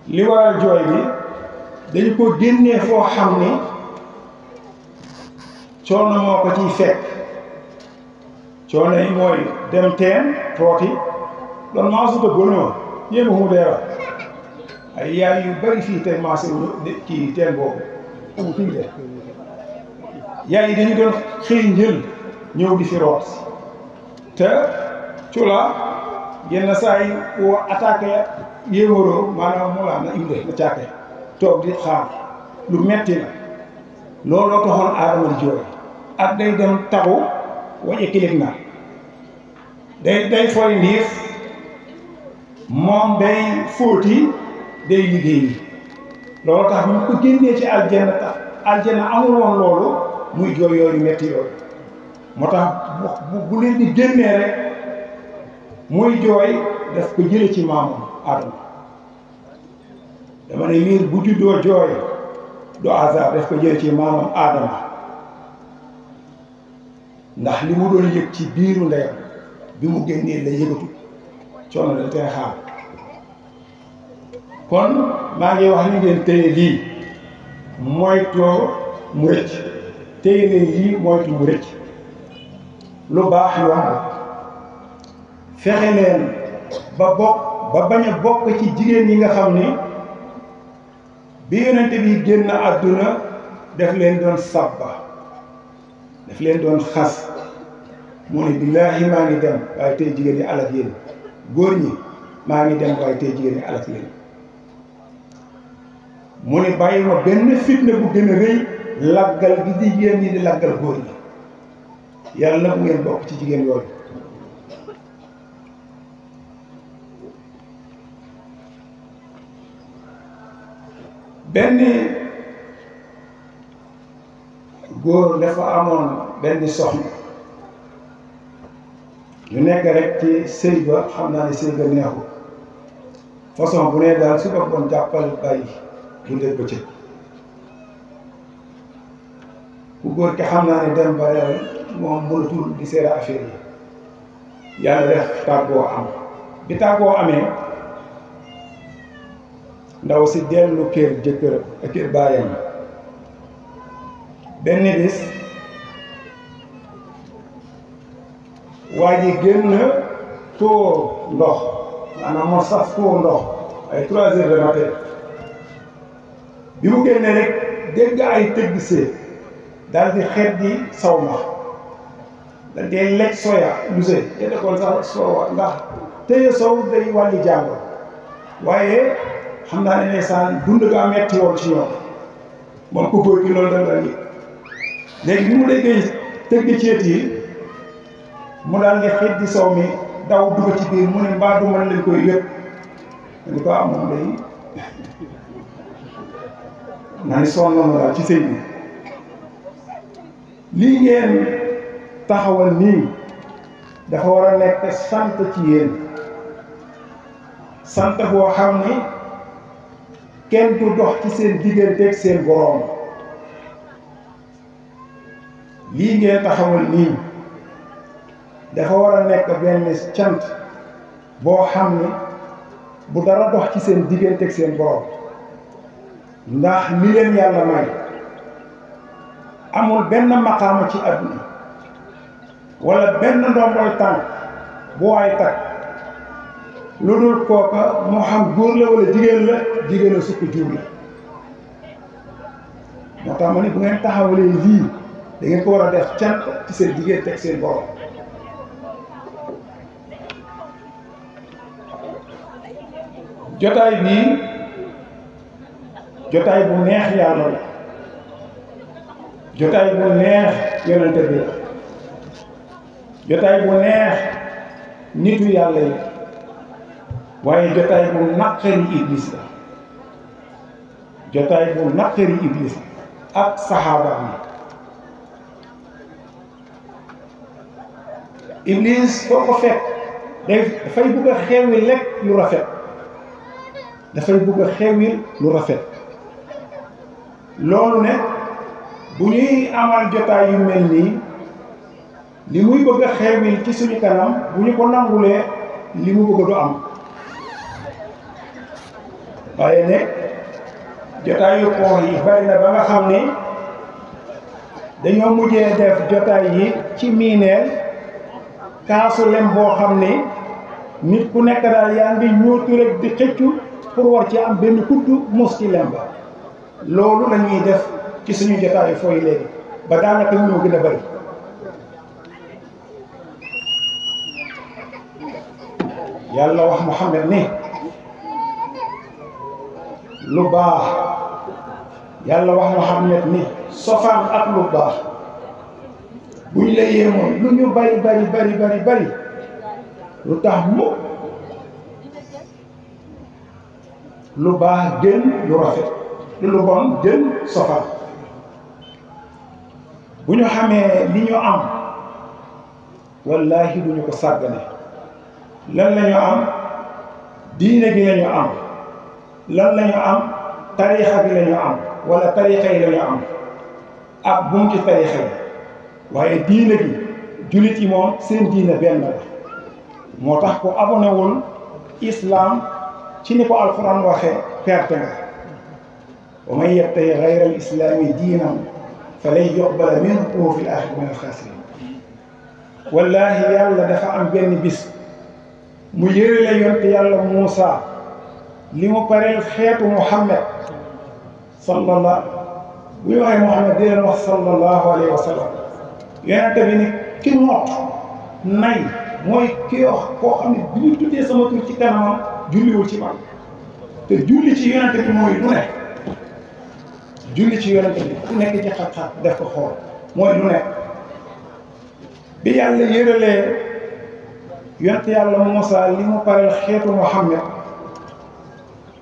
li waral jooy bi dañu ko génnee foo xam ni coono moo ko ciy fekk coono yi mooy dem teen tooti doon maasuta gónoo yéema mu deera ay yaay yu bari fii tey maasé wu ci teen boobu amu fii de yaay yi dañu doon xëy njël ñëw di fi root te cula yenn saa yi woo attaqué yéewaroo maanaam mu laa na imde na càkke toog di xaar lu metti la looloo taxoon aadama di jooy ak day dem taxu waje kilig na day fooy ndiif moom day fóoti day liggéey loolu tax ñu ko génnee ci aljanna tax aljanna amul woon loolu muy jooy yooyu metti yooyu moo tax bu leen di génnee rek muy jooy daf ko jële ci maamam Adama dama ne liir bu juddoo jooy du hasard daf ko jële ci maamam Adama ndax li mu doon yëg ci biiru ndeyam bi mu génnee la yëgatu coono da tey xaar kon maa ngi wax ni ngeen téye lii moytoo mu rëcc téye leen lii moytu mu rëcc lu baax yomb fexe leen ba bañ a bokk ci jigéen yi nga xam ni bi yonente bi génn àdduna daf leen doon sabba daf leen doon xas mu ne billaahi maa ngi dem waaye tey jigéen ñi alak yéen góor ñi maa ngi dem waaye tey jigéen ñi alak yéen mu ne bàyyi ma benn fitna bu gën a rëy laggal gi jigéen ñi di laggal góor ñi yàlla na bu ngeen bokk ci jigéen yooyu benn góor dafa amoon benn soxna ñu nekk rek ci sëy ba xam naa ne sëy ba neexul façon bu ne daal su ko bon jàppal bàyyi bu dee bëccëg ku góor ki xam naa ne dem ba reer moom mënatul di seere affaire yi yàlla def tàggoo am bi tàggoo amee ndaw si dellu kër jëkkër ak kër baayam benn bis waa ji génn tuur ndox maanaam moo saf tuur ndox ay 3 heures de matin bi mu génnee rek dégg ay tëgg see daal di xeet di saw ma daal di lekk soya luse te dekoon sax soowa ndax téye sow day wàlli jàngoro waaye xam naa ne ndeysaan dund ga metti woon ci ñoom moom ko góor gi loolu da nga léegi bi mu déggee tëgg ceet yi mu daal di xeet di sow mi daw dugg ci biir mu ne mbaa du mën leen koy yëpp dañu ko am moom day naa ni sonn na daal ci sëy bi lii ngeen taxawal nii dafa war a nekk sant ci yéen sant boo xam ni kenn du dox ci seen digganteeg seen boroom lii ngeen taxawal nii dafa war a nekk benn cant boo xam ni bu dara dox ci seen digganteeg seen boroom ndax li leen yàlla may amul benn maqaama ci àdduna wala benn ndombol tànk bu waay takk lu dul kooka moo xam góor la wala jigéen la jigéen a sukk jur la moo tax ma ne bu ngeen taxawalee lii da ngeen ko war a def cant ci seen diggante ak seen borom jotaay bii jotaay bu neex yàlla la jotaay bu neex yonente bi la jotaay bu neex nitu yàlla yi waaye jotaay bu naqari iblis la jotaay bu naqari iblis ak saxaaba yi iblis foo ko fekk dafay bëgg a xewi lekk lu rafet dafay bëgg a xewi lu rafet loolu ne bu ñuy amal jotaay yu mel nii li muy bëgg a xewil ci suñu kanam bu ñu ko nangulee li mu bëgg du am waaye ne jotaayu koor yi bari na ba nga xam ni dañoo mujjee def jotaay yi ci miineel kaasu lem boo xam ni nit ku nekk daal yaa ngi ñootu rek di xëccu pour war ci am benn kuddu mus ci lem ba loolu la ñuy def ci suñu jotaayu fooy léegi ba daanaka ñoo gën a bari yàlla wax Muhammad ni lu baax yàlla wax Muhammad ni sofaan ak lu baax buñ la yéemoon lu ñu bari bari lu tax mu lu baax gën lu rafet lu bon gën sofaan bu ñu xamee li ñu am wallahi duñu ko sàggane lan lañu am diine gi lañu am lan lañu am tariixa gi lañu am wala tariixa yi lañu am ak bu mu ci tariixa yi waaye diine gi jullit yi moom seen diine benn la moo tax ko abonné wul islam ci ni ko alquran waxee perte nga wa man yabtaghi ghayra al islami diinan falan yuqbala minhu wa huwa fil aaxirati mina al xaasiriin wallahi yàlla dafa am benn bis mu yërale yonte yàlla Muusa li mu pareel xeetu Muhammad sallallahu bu ñu waxee Muhammad di leen wax sallallahu alayhi wa sallam yonente bi ni ki noot nay mooy ki wax koo xam ne bi ñu tuddee sama tur ci kanamam julliwul ci man te julli ci yonente bi mooy lu ne julli ci yonente bi ku nekk ci xat-xat def ko xool mooy lu ne bi yàlla yëralee yonte yàlla Moussa li mu pareel xeetu Muhammad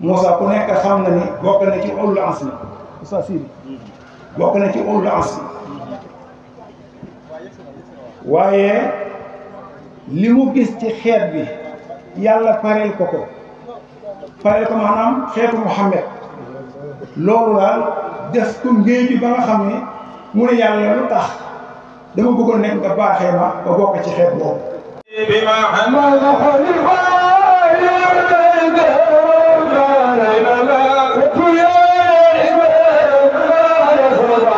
Moussa ku nekk xam na ni bokk na ci ulul azmi Moussa Sidi bokk na ci ulul azmi waaye li mu gis ci xeet bi yàlla pareel ko maanaam xeetu Muhammad loolu daal def ko ngéeju ba nga xam ne mu ne yàlla lu tax dama bëggoon nekk nga baaxee ma ba bokk ci xeet boobu بما عمل خلفاء يرتد لا لا لا يا عباد الله يصبح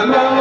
لا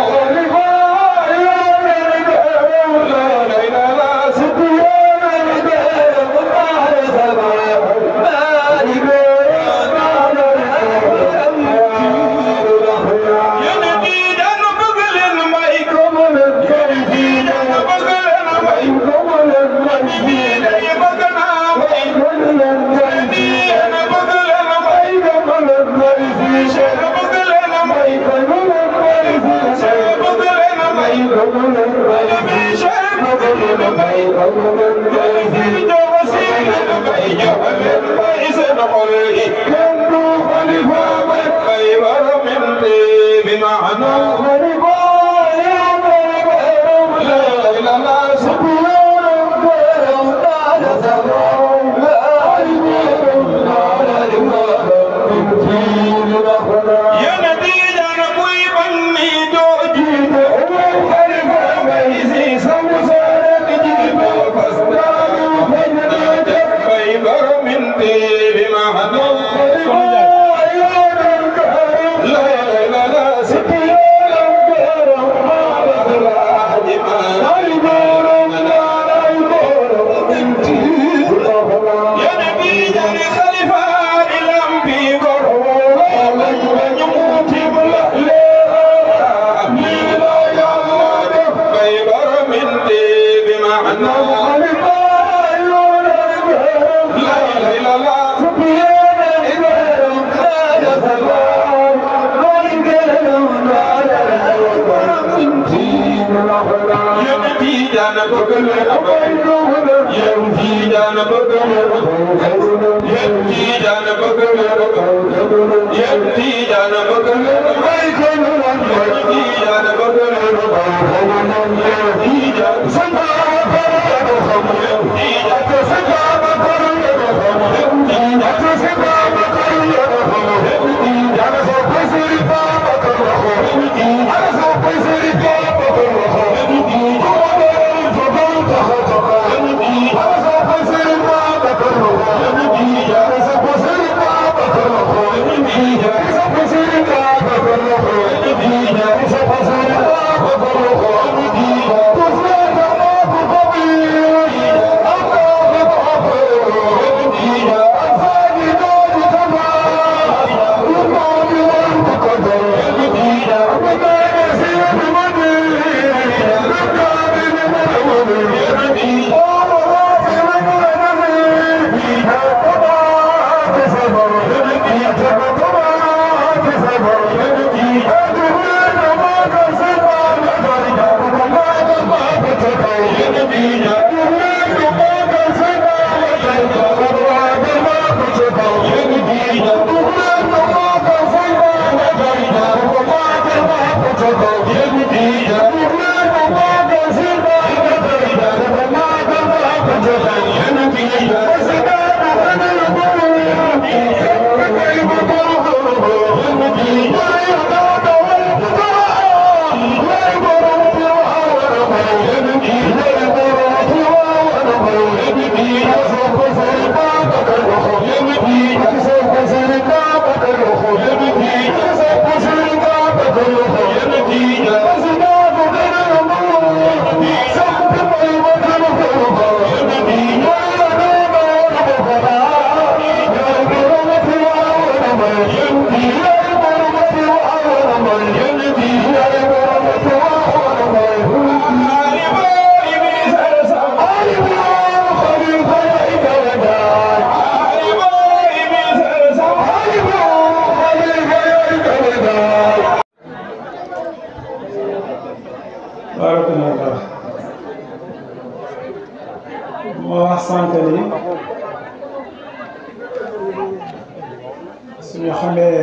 suñu xamee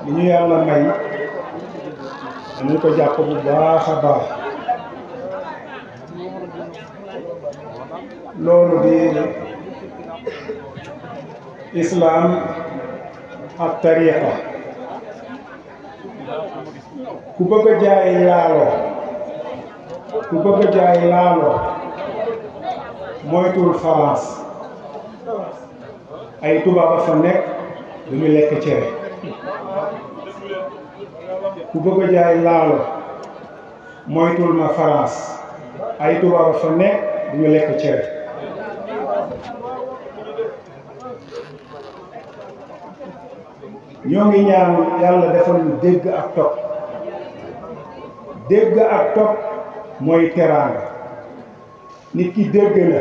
li ñu yàlla may dañu ko jàpp bu baax a baax loolu di islam ak tariqa ku bëgg a jaay laalo moytul France ay tubaab a fa nekk duñu lekk cere ku bëgg a jaay laalo moytul ma France ay tubaab a fa nekk duñu lekk cere ñoo ngi ñaan yàlla defal ñu dégg ak topp dégg ak topp mooy teraanga nit ki dégg na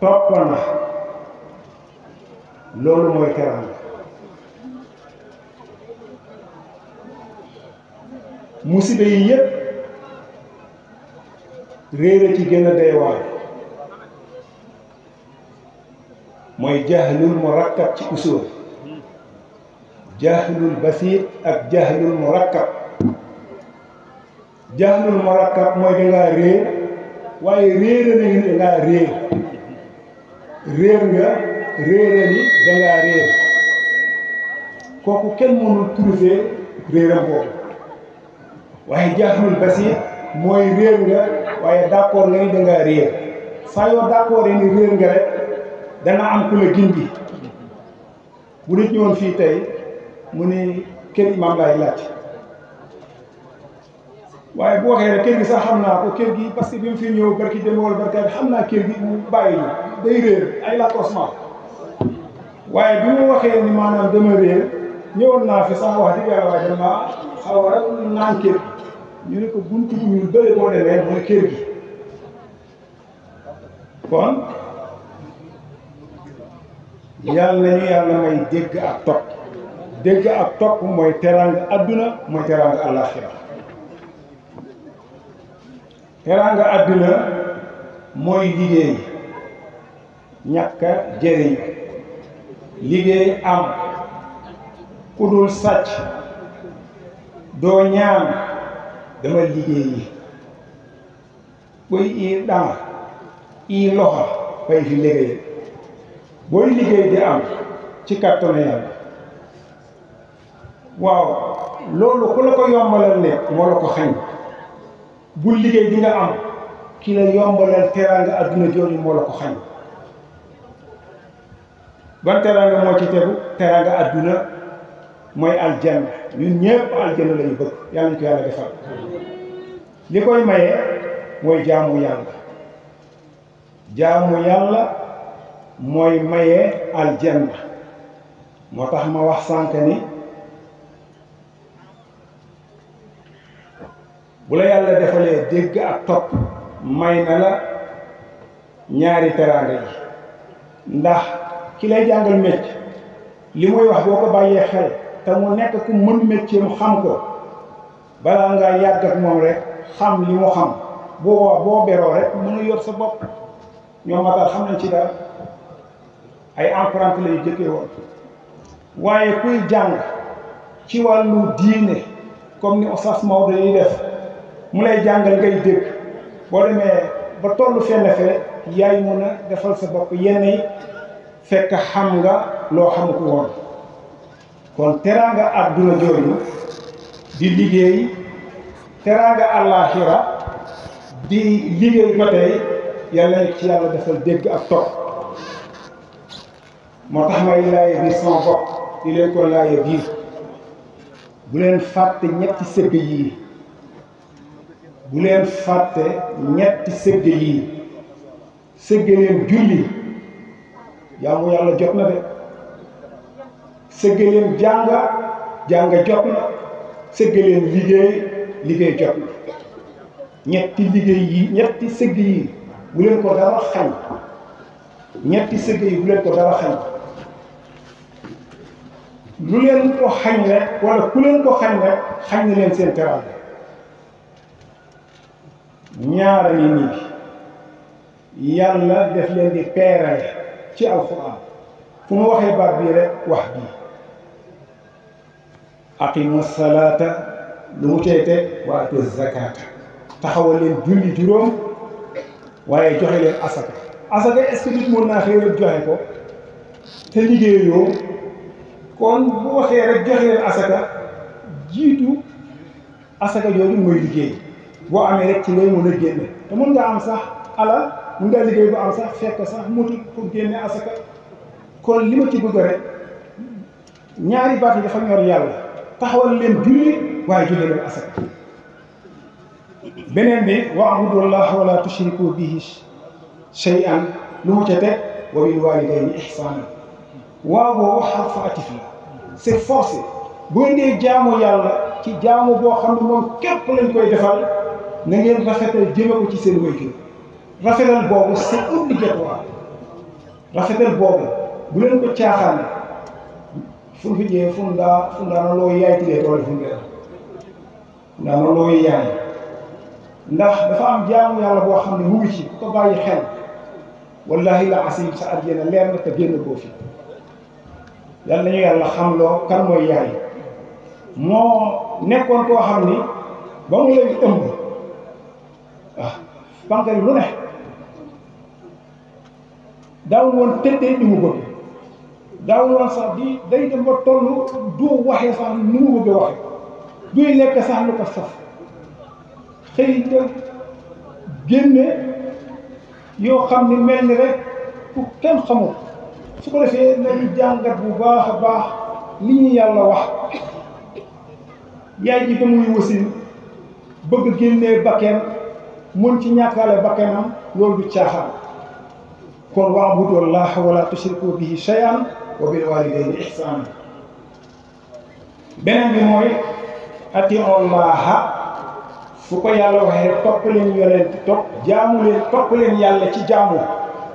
topp na loolu mooy teraanga musiba yi yépp réere ci gën a doy waar mooy jahlul murakkab ci usul jahlul basiit ak jahlul murakkab jahlul murakkab mooy dangaa réer waaye réere nañu dangaa réer nga réere ni dangaa réer kooku kenn mënul trouver réeram boobu waaye jahlul basiit mooy réer nga waaye d'accord nga ni dangaa réer saa yoo d'accord ni réer nga rek dana am ku la gindi bu nit ñëwoon fii tey mu ni kër Imaam Laay laaj waaye bu waxee rek kër gi sax xam naa ko kër gi parce que bi mu fi ñëw barki dem wala barkaat xam naa kër gi mu bàyyi ñu day réer ay lakkosement waaye bi mu waxee ni maanaam dama réer ñëwoon naa fi sax wax dëgg yàlla waaye dama xaw a rek naan kër gi ñu ne ko buntu bu ñu bële boo demee mooy kër gi kon yàlla nañu yàlla may dégg ak topp mooy teraanga adduna mooy teraanga àllaaxira teraanga àdduna mooy liggéey ñàkk a jëriñ liggéey am ku dul sàcc doo ñaan dama liggéey yi boy ii dama ii loxa fay fi liggéey booy liggéey di am ci kàttanu Yàlla waaw loolu ku la ko yombalal ne moo la ko xañ bul liggéey di nga am ki la yombalal teraanga adduna jooju moo la ko xañ ban teraanga moo ci tegu teraanga adduna mooy aljanna ñun ñëpp aljanna lañu bëgg yàlla ñu ko yàlla defal li koy maye mooy jaamu yàlla jaamu yàlla mooy maye aljanna moo tax ma wax sànq ni bu la yàlla defalee dégg ak topp may na la ñaari teraanga yi ndax ki lay jàngal mécc li muy wax boo ko bàyyee xel te mu nekk ku mën métier mu xam ko balaa ngaa yàgg ak moom rek xam li mu xam boo beroo rek mën a yor sa bopp ñoom matal xam nañ ci dara ay emprunté lay jëkkee woon waaye kuy jàng ci wàllu diine comme ni Oustaz Maodo yi def mu lay jàngal ngay dégg boo demee ba tollu fenn fee yaay mën a defal sa bopp yenn yi fekk xam nga loo xamu ko woon kon teraanga àdduna jooju di liggéey teraanga àllaaxira di liggéey ba tey yàlla ci yàlla defal dégg ak topp moo tax may laaye biir sama bopp di leen ko laaye biir bu leen fàtte ñetti sëgg yii bu leen fàtte ñetti sëgg yii sëgg leen julli jaamu yàlla jot na de sëgg leen jàng jot na sëgg leen liggéey jot na ñetti liggéey yi ñetti sëgg yi bu leen ko dara xañ ñetti sëgg yi bu leen ko dara xañ lu leen ko xañ rek wala ku leen ko xañ rek xañ na leen seen teraanga ñaara ngi nii yàlla def leen di peerale ci alxuraan fu mu waxee baat bii rek wax bii aqimu salaata lu mu teete wa atu zakata taxawal leen julli juróom waaye joxe leen asaka asaka est-ce que nit mën naa xëy rek joxe ko te liggéeyoo kon bu waxee rek joxe leen asaka jiitu asaka jooju mooy liggéey boo amee rek ci ngay mën a génne te mën nga am sax alal mën ngaa liggéey bu am sax fekk sax mutul pour génne asaka kon li ma ci bëgg rek ñaari baat yi dafa ñor yàlla taxawal leen julli waaye joxe leen asaka beneen bi wa'budullaha wala tushriku bihi shay'an lu mu ca teg wa bil walidayni ihsanan waaw boobu xarfu atif la c'est forcé boo ndee jaamu yàlla ci jaamu boo xam ne moom képp lañ koy defal na ngeen rafetal jëme ko ci seen waajur rafetal boobu c'est obligatoire rafetal boobu bu leen ko caaxaan fu fi jee fundaana loo yaay tilee tool fundaana loo yaay ndax dafa am jaamu yàlla boo xam ne mu ngi ci ku ko bàyyi xel wallahi la asim sa àjjana leer na te génn boo fi yàlla nañu yàlla xam loo kan mooy yaay moo nekkoon koo xam ni ba mu lay ëmb pankari lu ne daawul woon tëddee ni mu bëgg daawul woon sax di day dem ba toll du waxee sax ni mu bëgg waxe duy lekk sax lu ko saf xëy da génne yoo xam ni mel ni rek ku kenn xamul su ko defee nañu jàngat bu baax a baax li ñu yàlla wax yaay ji ba muy wasin bëgg génnee bakkeen mën ci ñàkkaale bakkenam loolu du caaxaan kon wa'budullaha wala tushriku bihi shay'an wa bil walidayni ihsanan beneen bi mooy atiullaha fu ko yàlla waxee topp leen yonent topp jaamu leen topp leen yàlla ci jaamu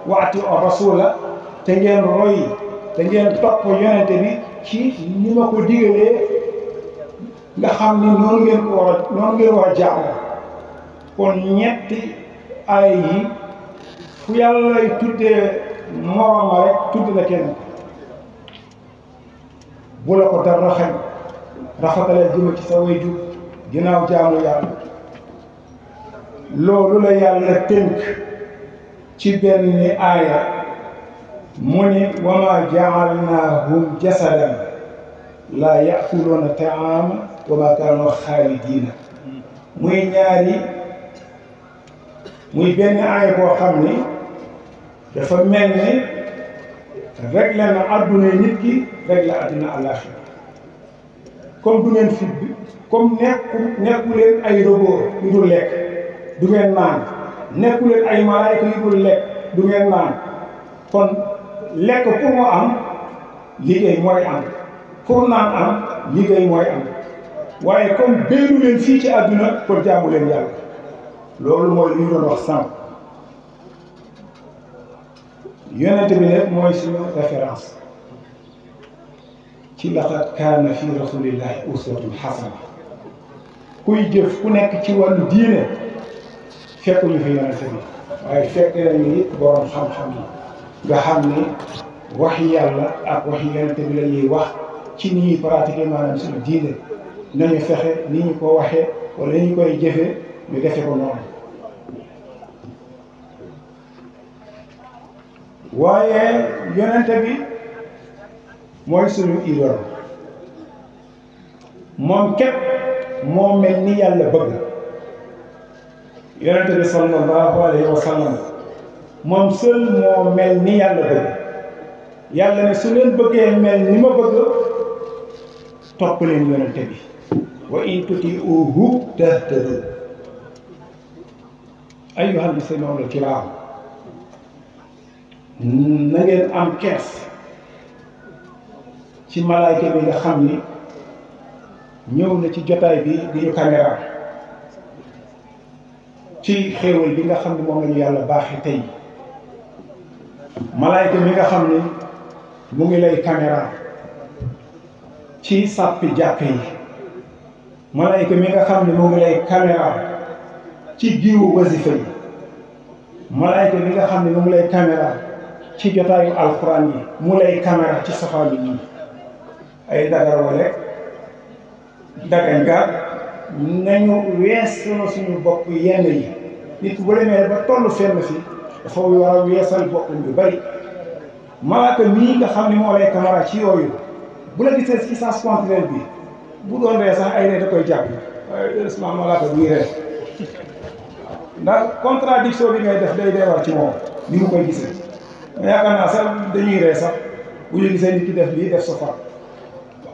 wa atiu rasula te ngeen roy te ngeen topp yonente bi ci ni ma ko digalee nga xam ni noonu ngeen war a jaamu kon ñetti ay yi fu yàlla lay tuddee moroma rek tudd la kenn bu la ko dara xañ rafetalee jëme ci sa waajur ginnaaw jaamu yàlla loolu la yàlla tënk ci benn aaya mu ni wa maa ja'alnaahum jasadan laa ya'kuluuna ta'aama wa maa kaanu xaalidiina muy benn aaya boo xam ni dafa mel ni réglé na adduna nit ki réglé adduna àllaaxira comme du ngeen fi comme nekku leen ay robot yu dul lekk du ngeen naan nekku leen ay malaayka yu dul lekk du ngeen naan kon lekk pour mu am liggéey mooy am pour naan am liggéey mooy am waaye comme béylu leen fii ci àdduna pour jaamu leen yàlla loolu mooy li ñu doon wax sànq yonent bi nag mooy suñu référence ci laqad kaana fi rasulillahi uswatun hasana kuy jëf ku nekk ci wàllu diine fekk ñu fi yonent bi waaye fekk nañu it borom xam-xam yi nga xam ni waxi yàlla ak waxi yonent bi la ñuy wax ci ni ñuy pratiquer maanaam suñu diine nañu fexe ni ñu ko waxee wala ni ñu koy jëfee ñu defe ko noonu waaye yonent bi mooy suñu idole moom képp moo mel ni yàlla bëgg yonent bi sallallahu alayhi wa sallam moom seul moo mel ni yàlla bëgg yàlla ne su leen bëggee mel ni ma bëgg topp leen yonent bi wa in tuti'uhu tahtadu ayyuhal muslimuuna al-kiraam na ngeen am kees ci malaayka bi nga xam ni ñëw na ci jotaay bi di ñu caméra ci xéewal bi nga xam ne moom la ñu yàlla baaxee tey malaayka mi nga xam ni mu ngi lay caméra ci sàppi jàkk yi malaayka mi nga xam ne mu ngi lay caméra ci giiwu wasifa yi malaayka mi nga xam ne mu ngi lay caméra ci jotaayu alxuraan yi mu lay caméra ci safaan yi ay dagarwale dagañgaat nañu wees suñu bopp yenn yi nit bu demee ba toll fenn fi dafa war a weesal boppam yu bari malaaka mii nga xam ne moo lay caméra ci yooyu bu la gisee ci sens contraire bi bu doon ree sax ay ree da koy jàpp waaye heureusement malaaka buy ree ndax contradiction bi ngay def day deewar ci moom ni mu koy gisee yaakaar naa sax dañuy ree sax bu ñu gisee nit ki def lii def safar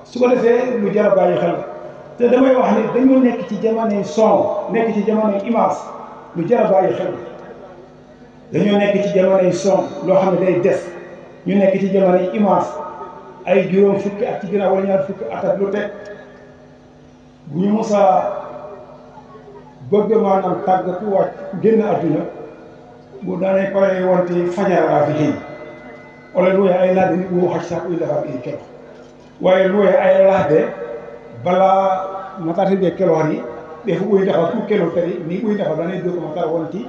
su ko defee lu jar a bàyyi xel te damay wax ni dañoo nekk ci jamonoy son nekk ci jamonoy image lu jar a bàyyi xel dañoo nekk ci jamonoy son loo xam ne day des ñu nekk ci jamonoy image ay juróom fukki at ci ginnaaw wala ñaar fukki at ak lu teg bu ñu musaa bëgg maanaam tàgg ku wàcc génn àdduna bu daanay koy wonti fajaraa fi xëy wala lu ay laaj nit bu xaj sax uy defar i kelo waaye lu ay laaj de balaa matati be keloor yi defu uy defar ku kelo tari ni uy defar daanay dëgg ma tar wonti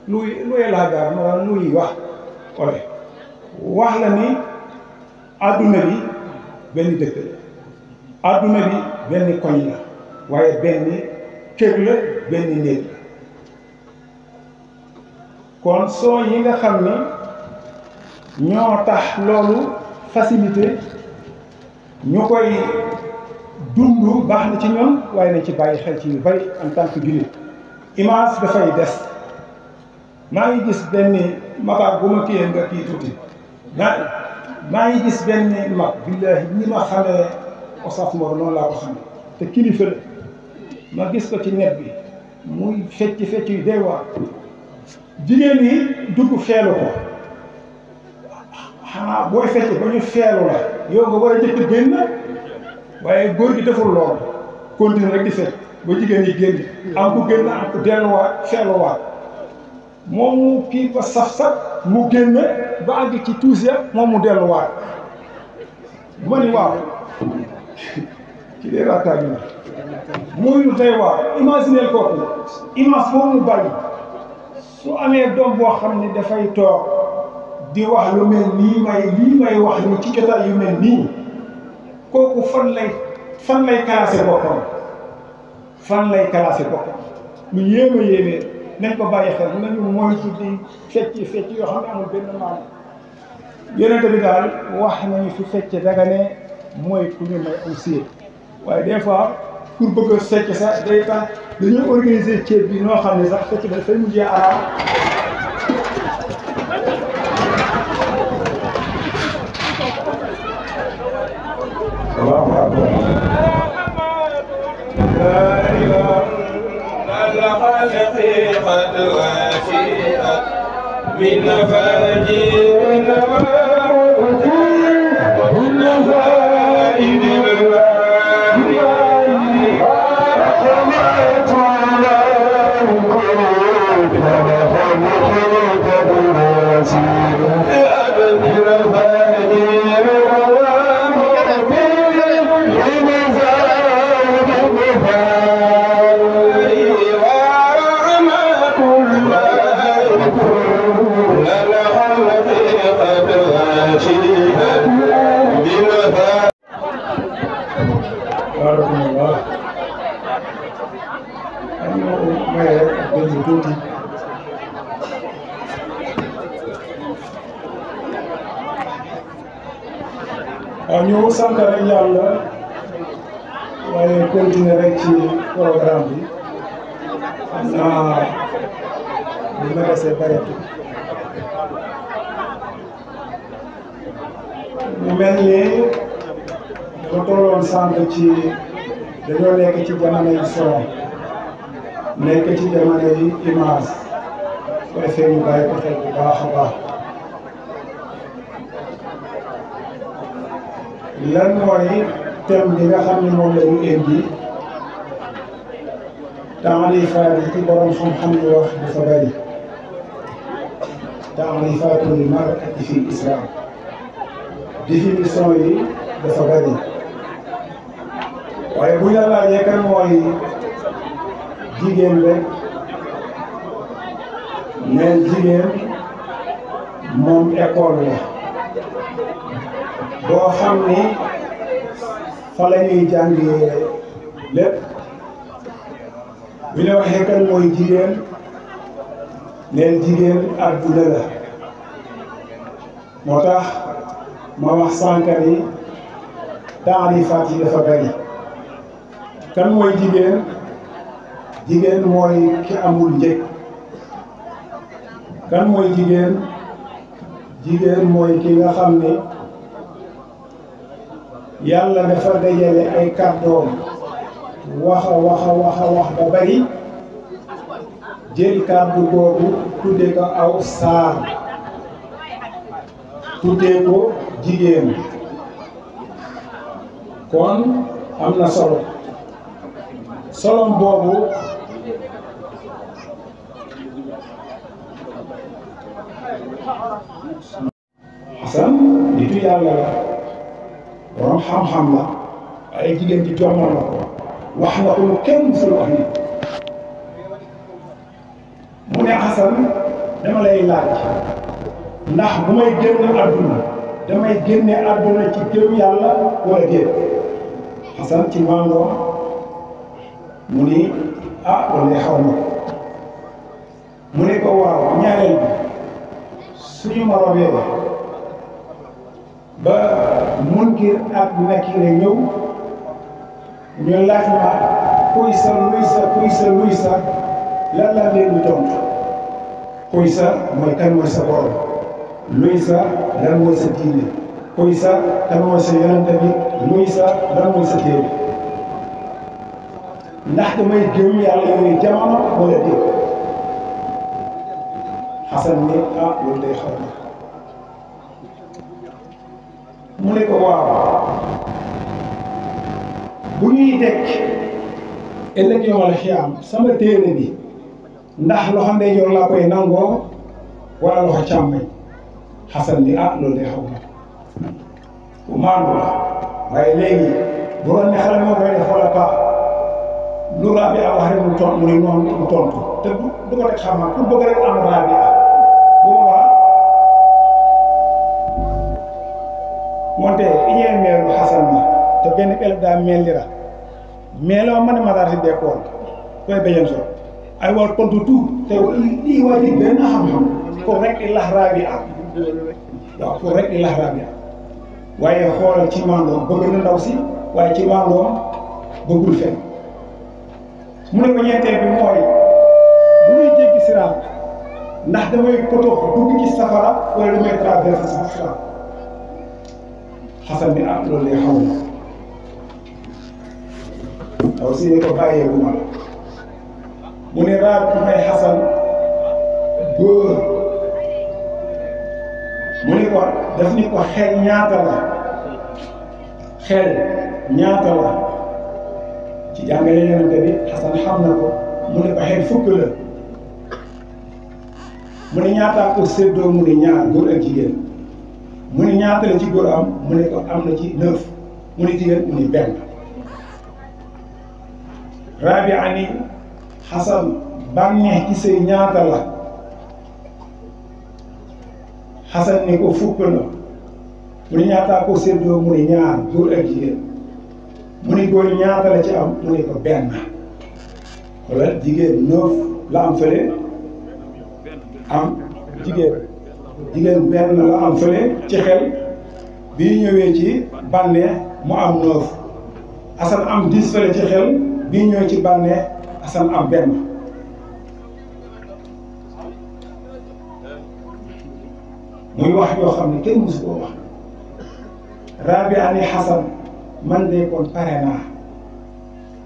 luy laaj daal maanaam luy wax wax la ni adduna bi benn dëkk la adduna bi benn koñ la waaye benn kër la benn néeg la kon soo yi nga xam ne ñoo tax loolu facilité ñu koy dund baax na ci ñoom waaye nañ ci bàyyi xel ci yu bari en tant que jullit image dafay des maa ngi gis benn mataar bu ma kiyee nga kii tuuti maa ngi gis benn mag billahi ñi ma xamee Oustaz Mor noonu laa ko xamee te kilifa la ma gis ko ci net bi muy fecc yu doy waar jigéen yi dugg feelu ko xanaa booy fecc ba ñu feelu la yow nga war a jëkk génn waaye góor gi deful loolu continue rek di fecc ba jigéen yi génn am ku génn am ku delluwaat feeluwaat moom kii ba saf-saf mu génn ba àgg ci tuus ya moom mu delluwaat ma ni waaw ci dee raataani na muy lu tey waar imaginer kooku image boobu mu bàyyi su amee doom boo xam ne dafay toog di wax lu mel nii lii may wax ni ci jotaay yu mel nii kooku fan lay classé boppam fan lay classé boppam lu yéeme yéeme nañ ko bàyyi xel nañu moytu di fecc yoo xam ne amul benn maanaam yonente bi daal wax nañu fi fecc daga ne mooy ku ñu may am séet waaye des fois pour bëgg a fecc sax day tax dañuy organiser ceeb bi noo xam ne sax fecc ba dafay mujjee araam waaw waaw قد واسعت من فاجر ومن فائد ñu sant rek yàlla waaye continuer rek ci programme bi xam naa li ma desee bareetul ñu mel ni dama tolloon sànq ci dañoo nekk ci jamono yi son nekk ci jamono yi image su defee ñu bàyyi ko xel bu baax a baax lan mooy thème bi nga xam ne moom la ñu indi taarifaat yi ci borom xam-xam yi wax dafa bëri taarifaatul mar'ati fi islam définition yi dafa bëri waaye bu ñu la laajee kan mooy jigéen rek neen jigéen moom école la boo xam ni fa la ñuy jàngee lépp bi ñu waxee kan mooy jigéen neen jigéen adduna la moo tax ma wax sànq ni taarifaat yi dafa bari kan mooy jigéen jigéen mooy ki amul njëg kan mooy jigéen jigéen mooy ki nga xam ni yàlla dafa dajale ay kàddoom wax ba bari jël kàddu boobu tudde ko aw saar tudde ko jigéen kon am na solo solom boobu Xasan nitu yàlla la borom xam-xam la ay jigéen ci jommal na ko wax na ko lu kenn musul wax ni mu ne Xasan dama lay laaj ndax bu may génn àdduna damay génne àdduna ci gëm yàlla wala déet Xasan ci màngoom mu ni loolu xaw ma ko mu ne ko waaw ñaareel bi suñu ma robee ba Munkir ak Nakiir ñëw ñu laaj ma kuy sa lan laa leen di tontu kuy sa mooy kan mooy sa borom luy sa lan mooy sa diine kuy sa kan mooy sa yonent bi luy sa lan mooy sa téere ndax damay gëm yàlla yooyu jamono wala déet Xasan ne loolu day xaw na mu ne ko waaw bu ñuy dekk ëllëg yomal xiyaam sama téere bi ndax loxo ndeyjoor laa koy nangoo wala loxo càmmoñ Xasan ni loolu day xaw na bu maandu la waaye léegi bu doon ne xale moo koy def wala paa lu Rabia wax rek mu tontu mu ne noonu mu tontu te du ko teg xam-xam pour bëgg rek am Rabia bu boobaa moonte iñee meelu Xasan ma te benn élève daa mel ni ra mais loo mën a mataar si dekkoon koy béjeen so ay war tontu tout te lii waa ji benn xam-xam pour rek di lax Rabia waaw pour rek di lax Rabia waaye xoolal ci maandoom bëgg na ndaw si waaye ci maandoom bëggul fen mu ne ko ñeenteel bi mooy bu ñuy jéggi siraat ndax damay potox dugg ci safara wala damay traversé sama siraat Xasan bi loolu lay xaw na ndaw si ne ko bàyyee bu ma la mu ne raab may Xasan góor mu ne ko daf ni ko xel ñaata la xel ñaata la ci jàngale yonente bi Xasan xam na ko mu ne ko xel fukk la mu ne ñaataa ko séddoo mu ne ñaar góor ak jigéen mu ne ñaata la ci góor am mu ne ko am na ci 9 mu ne jigéen mu ne benn Rabia ni Xasan bànneex ci sëy ñaata la Xasan ni ko fukk la mu ne ñaataa ko séddoo mu ne ñaar góor ak jigéen mu ne góor ñaata la ci am mu ne ko benn wala jigéen 9 la am fële am jigéen benn la am fële ci xel bi ñëwee ci bànneex mu am 9 Xasan am 10 fële ci xel bi ñëwee ci bànneex Xasan am benn muy wax yoo xam ne kenn musu koo wax Rabia ni Xasan man de kon pare naa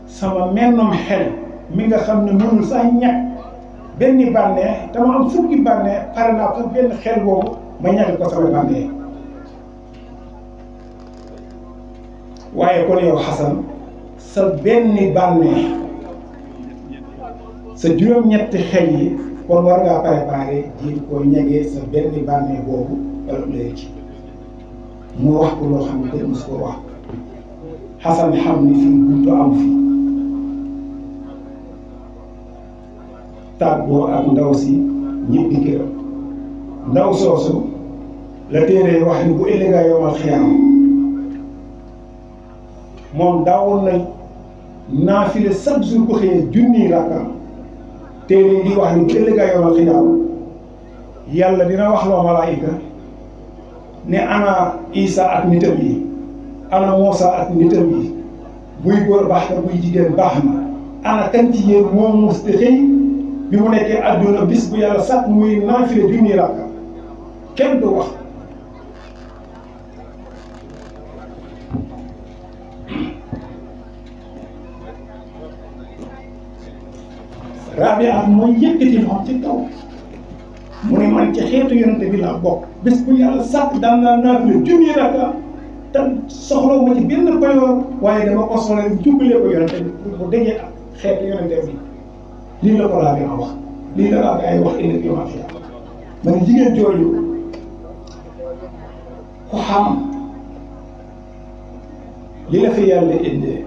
sama mennum xel mi nga xam ne mënul sax ñàkk benn bànneex te ma am fukki bànneex pare naa sax benn xel boobu ma ñàkk ko sama bànneex waaye kon yow Xasan sa benn bànneex sa juróom-ñetti xel yi kon war ngaa préparé ji ko ñegee sa benn bànneex boobu wala léegi mu wax ko loo xam ne kenn musu ko wax Xasan xam ni fii buntu am fi tàggoo ak ndaw si ñibbi këram ndaw soosu la téere wax ni bu ëllëgaa yowmal xiyaama moom daawoon na naafile chaque jour bu xëyee junni rakka téere di wax ni bu ëllëgaa yowmal xiyaama yàlla dina wax loo malaayika ne ana Isa ak nitam yi ana Muusa ak nitam yi buy góor baax na buy jigéen baax na ana kan ci yéen moom mos te xëy bi mu nekkee adduna bis bu yàlla sax muy naafile junni rakka kenn du wax Rabia mooy yëkkati moom ci kaw mu ne man ci xeetu yonente bi laa bokk bis bu yàlla sax daan naa naafile junni rakka te soxlawu ma ci benn payoor waaye dama ko soxla jubbalee ko yonente bi pour mu dajee ak xeetu yonente bi lii la ko Rabia wax lii la Rabia ay wax indi bi ma fi ma ne jigéen jooju ku xam li la fi yàlla indee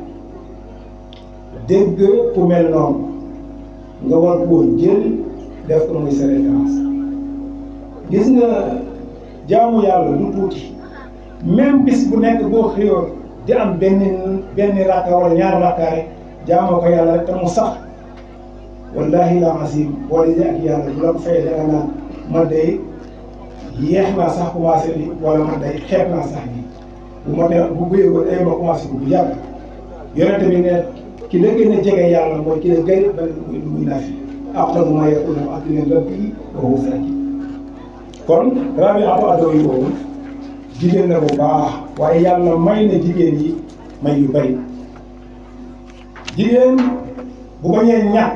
dégg ku mel noonu nga war koo jël def ko muy sa référence gis nga jaamu yàlla du tuuti même bis bu nekk boo xëyoon di am benn rakka wala ñaari rakka rek jaamoo ko yàlla rek te mu sax wallahi la asim boo dajee ak yàlla bu la ko fayee da nga naan ma day yéex naa sax commencé li wala ma day xeeb naa sax nii bu ma nee bu bëyee woon ay ma commencé ko bu yàgg yonente bi ne ki la gën a jege yàlla mooy ki la gën a bëri lu muy nafi aqrabu maa yakuunu al-abdu min rabbihi wa huwa saajid kon Rabiatu Adawi boobu jigéen la bu baax waaye yàlla may na jigéen yi may yu bëri jigéen bu bañee ñàkk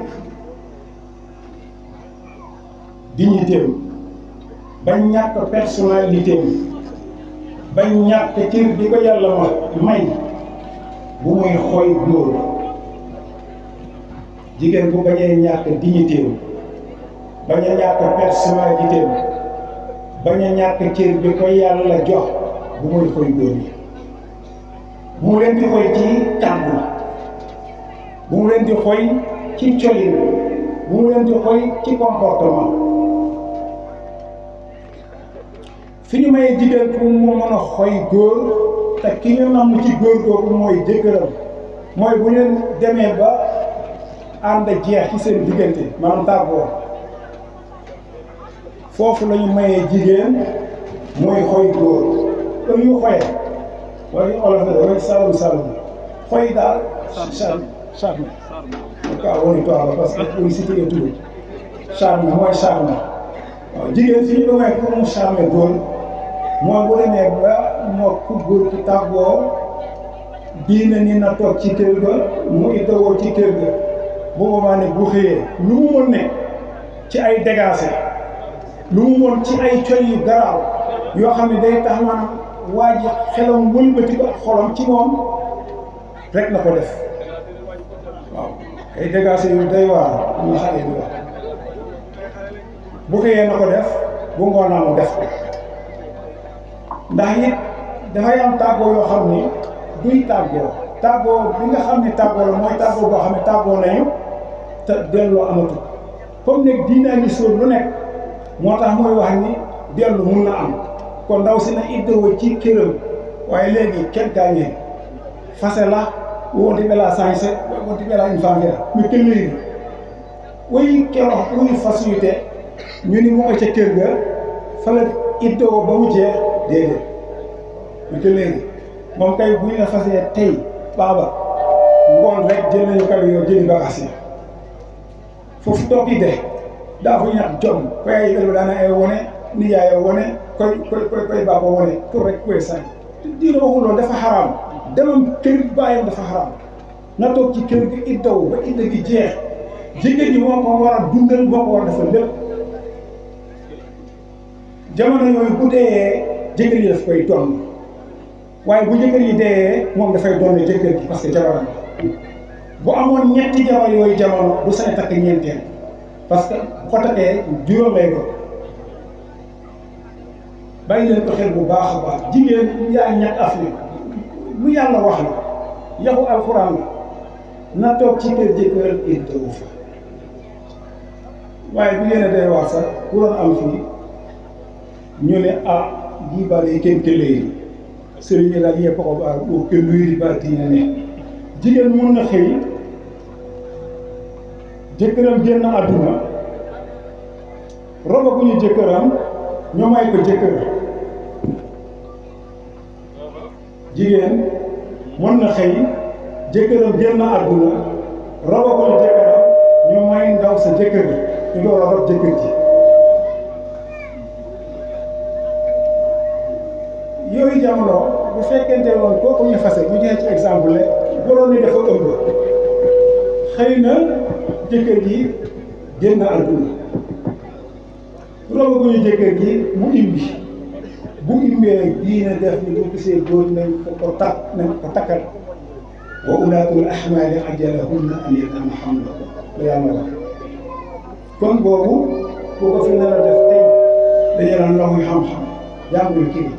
dignité ba ñàkk personnalité ba ñàkk cër bi ko yàlla may bu muy xooy góor jigéen bu bañee ñàkk dignité bañ a ñàkk personnalité bañ a ñàkk cër bi ko yàlla jox bu muy xooy góor ñi mu leen di xooy ci kàddu bu mu leen di xoy ci colin bu mu leen di xoy ci comportement fi ñu mayee jigéen pour mu mën a xoy góor te ki ñu namm ci góor googu mooy jëkkëram mooy bu leen demee ba ànd jeex ci seen diggante maanaam tàggoo foofu la ñu mayee jigéen mooy xoy góor kon ñu xoyee wala olof na wala salum salum xoy daal charme en tout cas woni toaba parce que ɗum cité e tuba charme mooy charme waaw jigéen fi ñu ko may pour mu charme góor mooy bu demee ba moo ku góor ki tàggoo diine ni na toog ci kër ga mu ittawoo ci kër ga bu boobaa ne bu xëyee lu mu mën ne ci ay dégâts lu mu mën ci ay coy yu garaaw yoo xam ne day tax maanaam waa ji xelam wëlbati ko ak xolam ci moom rek na ko def waaw ay dégâts yu day waar ñu xale di wax bu xëyee na ko def bu ngoonaa mu def ko ndax it dafay am tàggoo yoo xam ni duy tàggoo bi nga xam ne tàggoo la mooy tàggoo boo xam ne tàggoo nañu te delloo amatul comme nag diinaa ngi sóor lu nekk moo tax mooy wax ni dellu mun na am kon ndaw si na iddoo ci këram waaye léegi kenn gaañee fase la wonti ɓela sañse wonti ɓela une femme fira mi kelloyri woyi kero ɓuri facilité ñu ni mu nga ca kër ga fala iddoo ba mu jeex déedéet mi kelloyri moom kay bu ñu la fasee tey baaba ngoon rek jël nañu kaw yow jëli bagaas yi foofu toog yi de daa fu ñax jom koy ɓelɓe dana e wone nijaay wone koy baaba wone pour rek koy sañ diina waxul loolu dafa xaraam demam kër bàyyam dafa xaraam na toog ci kër gi iddaw ba idda gi jeex jigéen ñi moo ko war a dundal moo ko war a defal lépp jamono yooyu bu dee jëkkër yi daf koy doon waaye bu jëkkër yi dee moom dafay doon jëkkër gi parce que jabaram bu amoon ñetti jabar yooyu jamono du sañ takk ñeenteel parce que bu ko takkee juróom lay doon bàyyi leen ko xel bu baax a baax jigéen yaa ñett Afrique lu yàlla wax la yaxu alxuraan la na toog ci kër jëkkëram iddawu fa waaye bi ngeen a day wax sax ku doon am fii ñu ne ah lii bari kenn këleeri sëriñ yi daal yëpp ko baax boo kenn luy ba diine ne jigéen mun na xëy jëkkëram génn àdduna roba bu ñu jëkkëram ñu may ko jëkkër jigéen mën na xëy jëkkëram génn àdduna roba bu ñu jëkkëram ñu may ndaw sa jëkkër ñu door a rob jëkkër ji yooyu jamono bu fekkente woon kooku ñu fase bu joxe ci exemple ne boroom ni dafa ëmb xëy na jëkkër ji génn àdduna roba bu ñu jëkkër ji mu imbi bu imbee diina def ni bu gisee góor nañ ko takkal wa ulaatul ahmaali ajalahunna an yad'na hamlahunna la yàlla wax kon boobu boo ko fi nar a def tey dañu naan loxoy xam-xam jàngul kii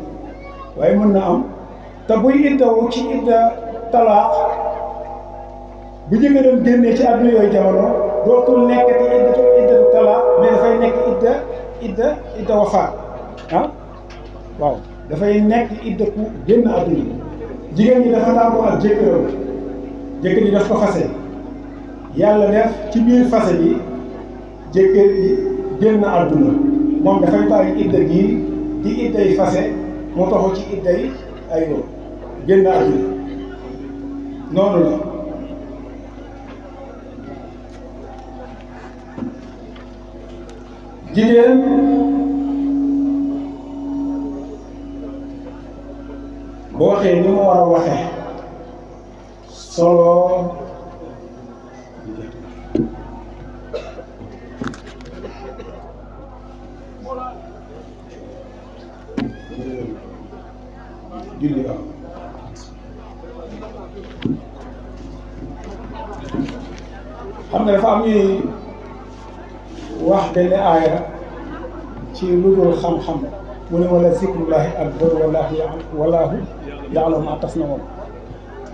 waaye mën na am te buy iddawu ci idda talaax bu jëkkëram génnee ci àdduna yooyu jamono dootul nekkati idda talaax mais dafay nekk idda wafaat ah waaw dafay nekk idda ku génn àdduna jigéen ñi dafa tàggoo ak jëkkëram jëkkër ji daf ko fase yàlla def ci biir fase bi jëkkër ji génn àdduna moom dafay bàyyi idda gi di idday fase mu taxu ci idday ay yoon génn àdduna noonu la jigéen boo waxee ni mu war a waxee solo julli waaw xam nga dafa am ñuy wax benn aaya ci lu dul xam-xam mu ne wala zikrullahi akbar wallahu ya'lamu ma tasna'un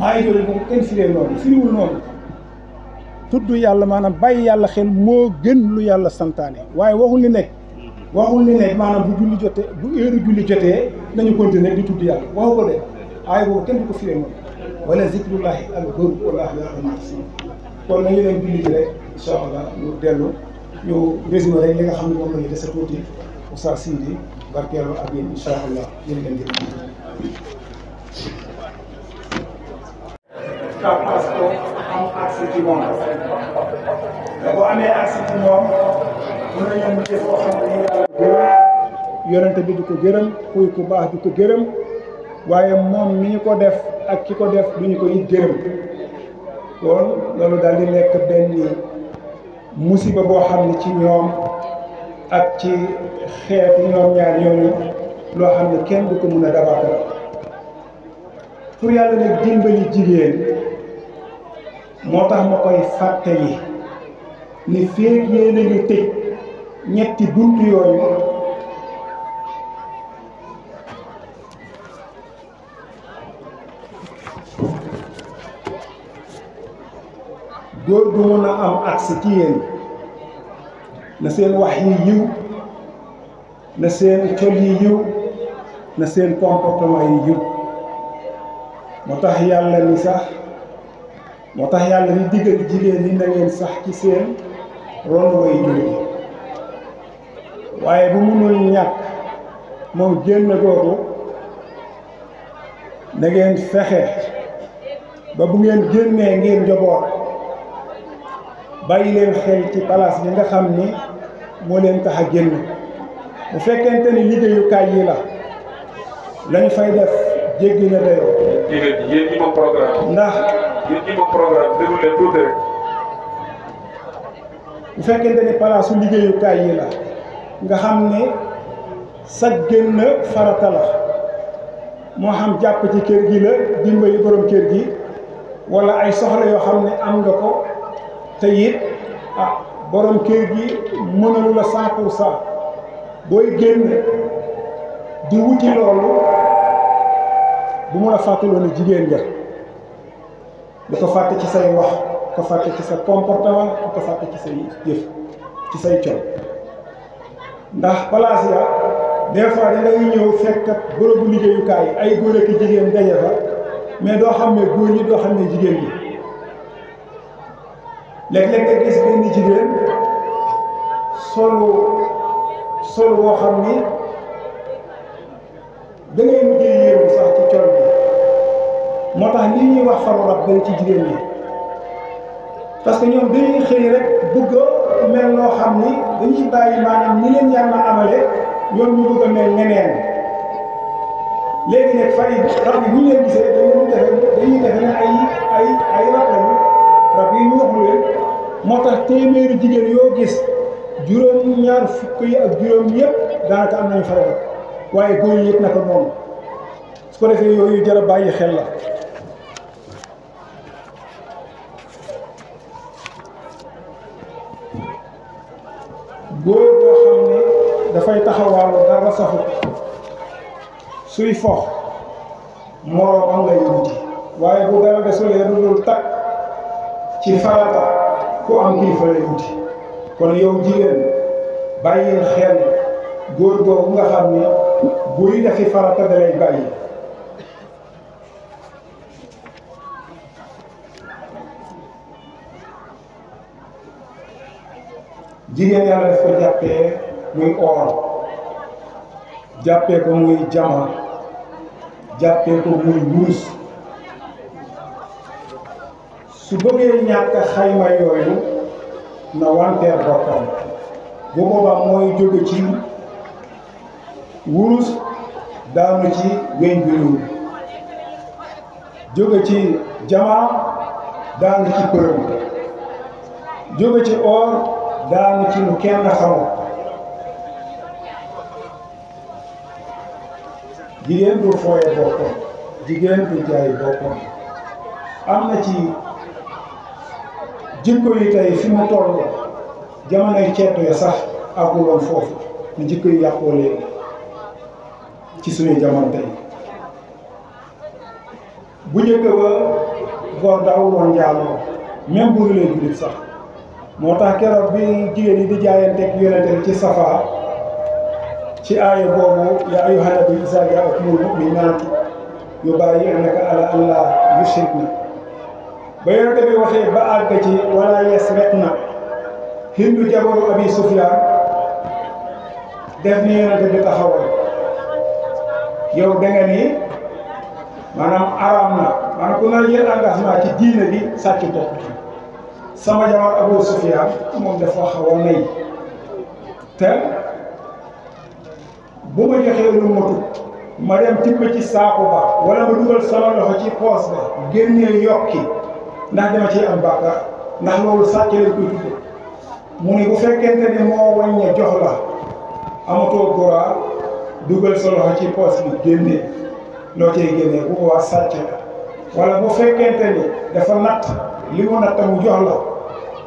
aaya jooju bu ko kenn firee noonu firiwul noonu tudd yàlla maanaam bàyyi yàlla xel moo gën lu yàlla santaane waaye waxul ni nekk maanaam bu julli jotee bu heure julli jotee nañu continuer di tudd yàlla waxu ko de aay boobu kenn du ko firee moom wala zikrullahi akbar wallaahu ya'lamu ma tasna'un kon nañu leen julli ji rek incha allah ñu dellu ñu résumé rek li nga xam ne moom la ñu dese tuuti Oustaz Sidi barkeelu ak yéen incha allah yéen leen jëf parce que am accès ci moom da boo amee accès ci moom mën nañoo mujjee foo xam ne yàlla gërëm yonente bi di ko gërëm kuy ku baax di ko gërëm waaye moom mi ñu ko def ak ki ko def du ñu ko it gërëm kon loolu daal di nekk benn musiba boo xam ne ci ñoom ak ci xeetu ñoom ñaar ñooñu loo xam ne kenn du ko mën a dabaatal pour yàlla nag dimbali jigéen moo tax ma koy fàttali ni feeg yéen a ngi tëj ñetti buntu yooyu góor gu mën a am accès ci yéen na seen wax yi yiw na seen col yi yiw na seen comportement yi yiw moo tax yàlla ni sax moo tax yàlla ni diggal jigéen ñi na ngeen sax ci seen ron way jur waaye bu mënul ñàkk moom génn googu na ngeen fexe ba bu ngeen génnee ngeen njaboot bàyyi leen xel ci place bi nga xam ni moo leen tax a génn bu fekkente ni liggéeyukaay yi la lañu fay def jéggi na dayoo. yéen ñi moom programme. ndax yéen ñi moom programme déglu leen tuuti rek. bu fekkente ni palaasu liggéeyukaay yi la nga xam ne sa génn farata la moo xam jàpp ci kër gi la dimbali borom kër gi wala ay soxla yoo xam ne am nga ko te it borom kër gi mënalu la 100% booy génn di wuti loolu bu mu la fàttaloo ne jigéen nga du ko fàtte ci say wax du ko fàtte ci sa comportement du ko fàtte ci say jëf ci say col ndax place ya des fois da ngay ñëw fekk bërëbu liggéeyukaay ay góor ak jigéen daje fa mais doo xam ne góor ñi doo xam ne jigéen ñi léeg-léeg nga gis benn jigéen solu boo xam ni da ngay mujjee yéemu sax ci col bi moo tax li ñuy wax faru rab bari ci jigéen ñi parce que ñoom dañuy xëy rek bëgg a mel loo xam ni dañuy bàyyi maanaam ni leen yàlla amale ñoom ñu bëgg a mel neneen léegi nag fari rab yi bu ñu leen gisee dañuy defe ne ay rab lañu rab yi ñu waxul leen moo tax téeméeri jigéen yoo gis juróom-ñaar fukk yi ak juróom yëpp daanaka am nañu faru rab waaye góor yi yëpp naka noonu su ko defee yooyu jar a bàyyi xel la góor boo xam ne dafay taxawaalu dara saxut suy fox moroom am ngay wuti waaye bu dara desulee lu dul takk ci farata ku am kilifa lay wuti kon yow jigéen bàyyil xel góor boobu nga xam ne buy defi farata da lay bàyyi jigéen yàlla daf ko jàppee muy or jàppee ko muy jama jàppee ko muy wurus su bëggee ñàkk xayma yooyu na wanteer boppam bu boobaa mooy jóge ci wurus daanu ci weñ bi ñuul jóge ci jama daanu ci përëm jóge ci or daanu ci lu kenn xamul jigéen du fooye boppam jigéen du jaay boppam am na ci jikko yi tey fi mu toll jamonoy ceddo ya sax àgguloon foofu ne jikko yi yàqoo léegi ci suñuy jamono tey bu njëkk ba góor daawul woon njaaloo même bu lay jullit sax moo tax keroog bi jigéen yi di jaayanteeg yonente bi ci Safa ci aaya boobu yaa ayyuhan nabiyyu izaa jaa'akumul mu'minaatu yubaayi'naka alaa an laa yushrikna ba yonente bi waxee ba àgg ci wala yasriqna Hindu jabaru Abi Sufyaan def ni yonente bi taxawal yow da nga ni maanaam araam na maanaam ku nar jël engagement ci diine bi sàcc topp ci sama jabar Abu Sufyaan moom dafa xaw a nay te bu ma joxee lu matut ma dem tibb ci saako ba wala ma dugal sama loxo ci poos ba génnee yokki ndax dama ciy am bàkkaar ndax loolu sàcc lañ koy tudde mu ni bu fekkente ni moo wàññe jox la amatoo droit dugal sa loxo ci poos bi génnee loo cay génnee bu boobaa sàcc la wala bu fekkente ni dafa natt li mu natt mu jox la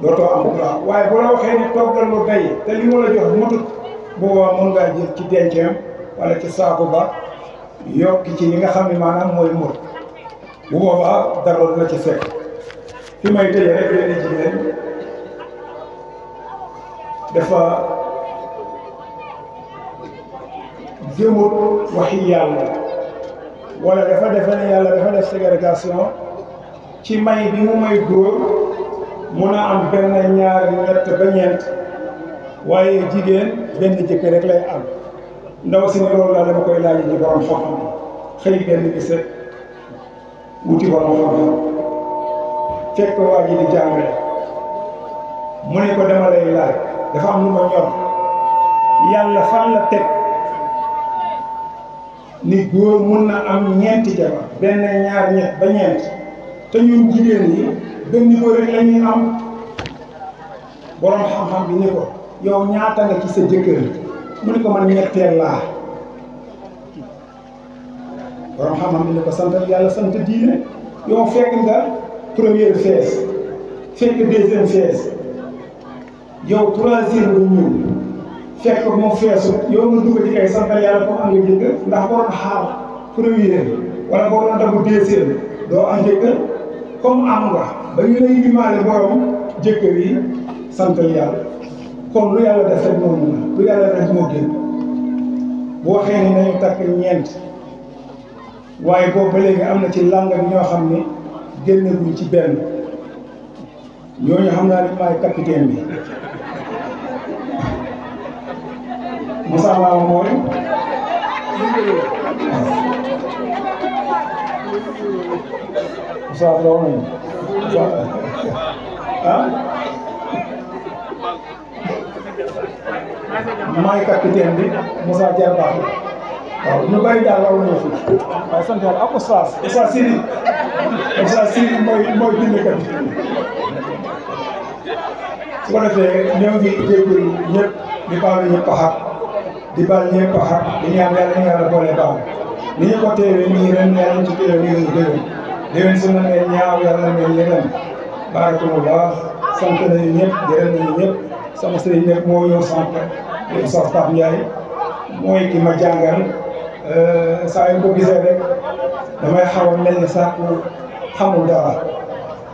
dootoo am droit waaye bu la waxee ni toggal lu day te li mu la jox matut bu boobaa mën ngaa jël ci denceem wala ci saako ba yokki ci li nga xam ne maanaam mooy mot bu boobaa dara du la ci fekk fi may tëjee rek benn jigéen dafa gëmut waxi yàlla wala dafa defe ne yàlla dafa def ségrégation ci may bi mu may góor mun a am benn ñaar ñett ba ñeent waaye jigéen benn jëkkër rek lay am ndaw si ne loolu daal dama koy laaj ji borom xam-xam xëy benn bis rek wuti borom xam-xam fekk waa ji di jàngale mu ne ko dama lay laaj dafa am lu ma ñor yàlla fan la teg ni góor mun na am ñeenti jabar benn ñaar ñett ba ñeent te ñun jigéen yi benn góor rek la ñuy am borom xam-xam bi ni ko yow ñaata nga ci sa jëkkër mu ne ko man ñetteel laa borom xam-xam bi ni ko sant yàlla sant diine yow fekk nga première phase fekk deuxième phase yow troisième lu ñuul fekk mu feesu yow nga dugg ci kay santal yàlla comme am nga jëkkër ndax boo doon xaar première wala boo doon dabu deuxième doo am jëkkër comme am nga ba ñu lay limaale borom jëkkër yi santal yàlla kon lu yàlla def rek noonu la lu yàlla def moo gën bu waxee ni nañu takk ñeent waaye boobu ba léegi am na ci làng bi ñoo xam ne génneguñ ci benn ñooñu xam naa ni maay capitaine bi Moussa Maama mooy Moussa Sow nañu ah maay capitaine bi Moussa Diar baax waaw ñu bari daal la woon fi waaye sant yàlla ak Oustaz Siri mooy bindkat su ko defee ñoo ngi jégalu ñëpp di baalu ñëpp xaq di baal ñëpp xaq di ñaan yàlla ñu yàlla boole baal ni ñu ko teewee nii ren yàlla ñu ci teewee nii déwén su na ngeen ñaaw yàlla ngeen yëngal barakallah sant nañu ñëpp gërëm nañu ñëpp sama sëriñ ñëpp moo ñëw sant di Oustaz Pape Ndiaye mooy ki ma jàngal saa yu ko gisee rek damay xaw a mel ni sax xamul dara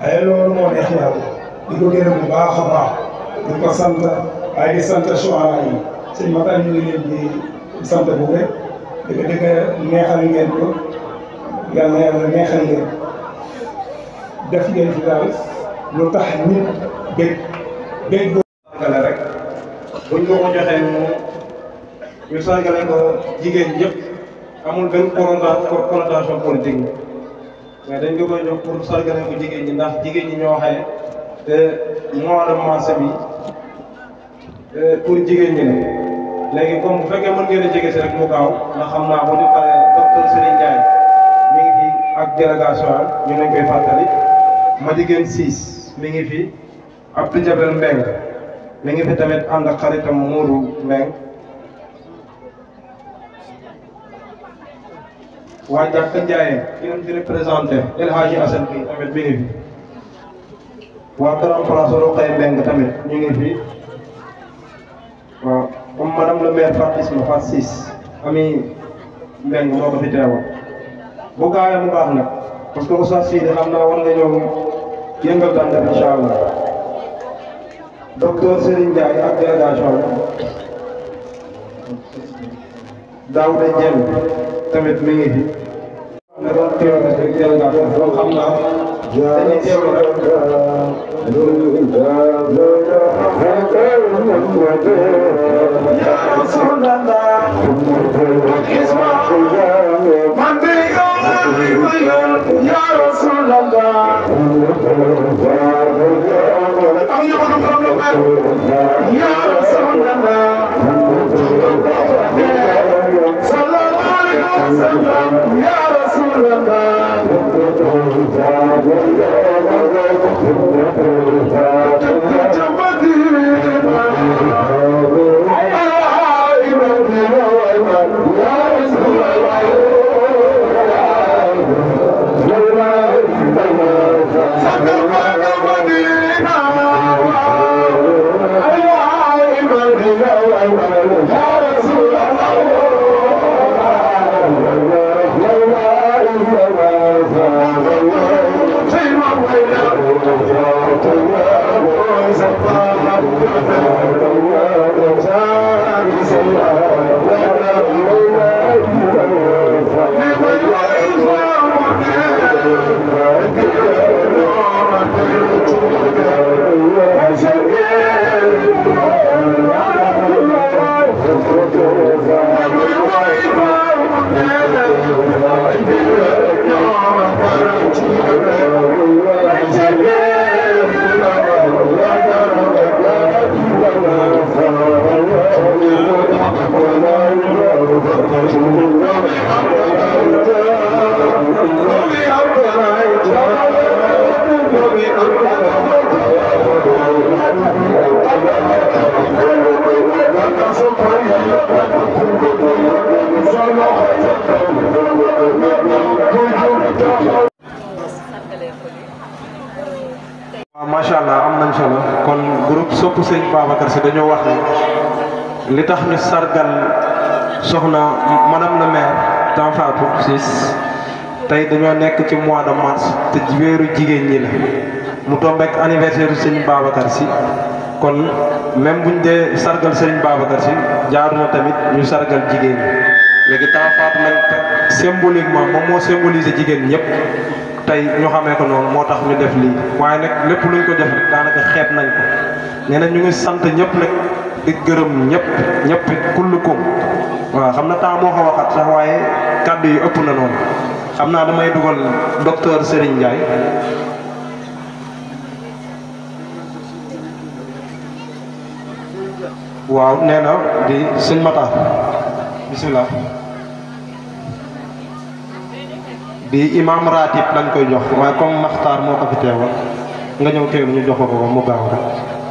ay loolu moo neex yàlla di ko gërëm bu baax a baax di ko sant waaye di sant suara yi sëñ Matar ñu ngi leen di sant bu wér dëgg neexal ngeen ko yàlla yàlla neexal leen def ngeen fi daal lu tax nit bég la rek buñ ko joxee ñu sargale ko jigéen ñëpp amul benn connotation politique mais dañ ko koy jox pour sargale ko jigéen ñi ndax jigéen ñi ñoo xaye te mois de mars bi pour jigéen ñi la léegi comme bu fekkee mën ngeen a jege si rek mu gaaw ndax xam naa bu ñu paree docteur Serigne Ndiaye mi ngi fi ak délégation ñu lañ koy fàttali ma jigéen 6 mi ngi fi Abdou Jabel Mbeng mi ngi fi tamit ànd ak xaritam Mourou Mbeng waa Jàkka Ndiaye ki leen di représenté El Hadji Assane bi tamit mi ngi fi waa Grand Place Roqay Mbeng tamit ñu ngi fi waaw comme madame le maire Fatisma Fat 6 ami Mbeng moo ko fi teewal bu gaawee mu baax nag parce que Oustaz Sidi xam naa war nga ñëw yëngal tànn incha allah docteur Serigne Ndiaye ak délégation Daouda Dieng tamit mi ngi fi. ne doon teewlu rek délégation donc xam naa dañuy teewlu rek. macha allah am nañ solo kon groupe sopp sëñ Babacar Sy dañoo wax ne li tax ñu sargal soxna madame le maire Tan Fatou Ciss tey dañoo nekk ci mois de mars te weeru jigéen ñi la mu tombeek anniversaire sëñ Babacar Sy kon même buñ dee sargal sëñ Babacar Sy jaaru na tamit ñu sargal jigéen ñi léegi Tan Fatou nag symboliquement moom moo symboliser jigéen ñëpp tey ñu xamee ko noonu moo tax ñu def lii waaye nag lépp luñ ko def rek daanaka xeeb nañ ko nee na ñu ngi sant ñëpp nag di gërëm ñëpp kullukum waaw xam na temps moo ko waxat sax waaye kàddu yi ëpp na noonu xam naa damay dugal docteur Serigne Ndiaye waaw nee na di sëñ Mata bisimilah di imam ratib lañ koy jox waaye comme Maxtaar moo ko fi teewal nga ñëw teew ñu jox ko ko mu gaaw rek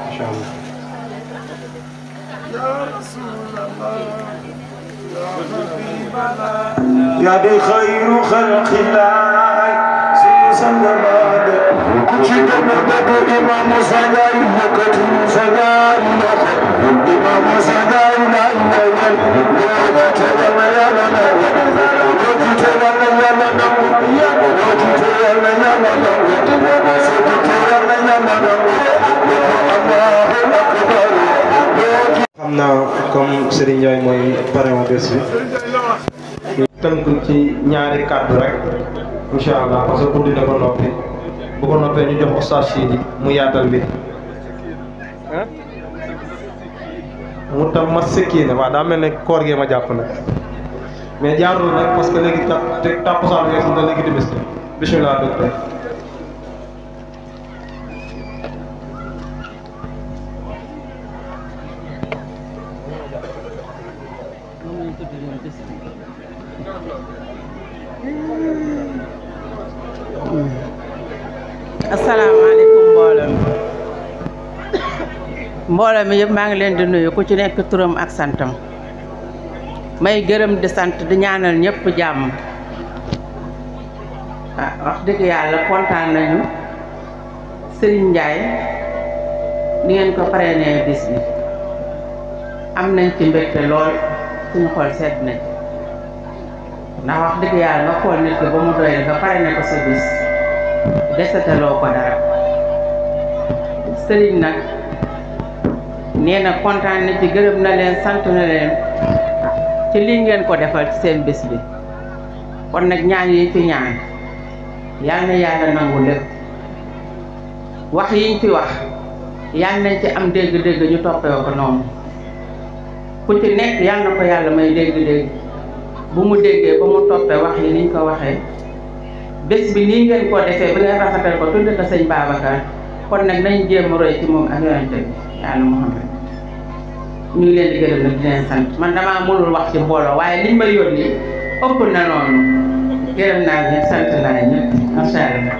incha allah. يا دي خير خلق الله سيسلماد كتبنا بدو إمام سجاي مكتب سجاي إمام سجاي لا ينال وكتبنا يا لنا وكتبنا يا لنا وكتبنا يا لنا سكتبنا يا لنا الله أكبر. xam naa comme Serigne Ndiaye mooy parrain bés bi tënk ci ñaari kàddu rek incha allah parce que guddi na ba noppi bu ko noppee ñu jox Oustaz Sidi mu yaatal bi mu tam ma sëkkii ne waaw daa mel ne koor gee ma jàpp nag mais jaarul nag parce que léegi tàppusaan bi nga léegi di bis bismillah docteur. asalaamaaleykum mbooloo mi yëpp maa ngi leen di nuyu ku ci nekk turam ak santam may gërëm di sant di ñaanal ñëpp jàmm wax dëgg yàlla kontaan nañu Serigne Ndiaye ni ngeen ko parrainé bis bi am nañ ci mbégte lool suñu xol sedd nañ ndax wax dëgg yàlla nga xool nit ki ba mu doy nga parrainé ko sa bis desetaloo ko dara sëriñ nag nee na kontaan na ci gërëm na leen sant na leen ci lii ngeen ko defal ci seen bés bi kon nag ñaan yi fi ñaan yal na yàlla nangu lépp wax yiñ fi wax yal nañ ci am dégg-dégg ñu toppee ko noonu ku ci nekk yal na ko yàlla may dégg-dégg bu mu déggee ba mu toppee wax yi niñ ko waxee bés bi nii ngeen koo defee ba ngeen rafetal ko tudd ko sëñ Babacar kon nag nañ jéem a roy ci moom ak yonente bi yàlla Muhammad ñu ngi leen di gërëm nag di leen sant man damaa mënul wax ci mbooloo waaye liñ ma yónni ëpp na noonu gërëm naa ñëpp sant naa ñëpp macha allah.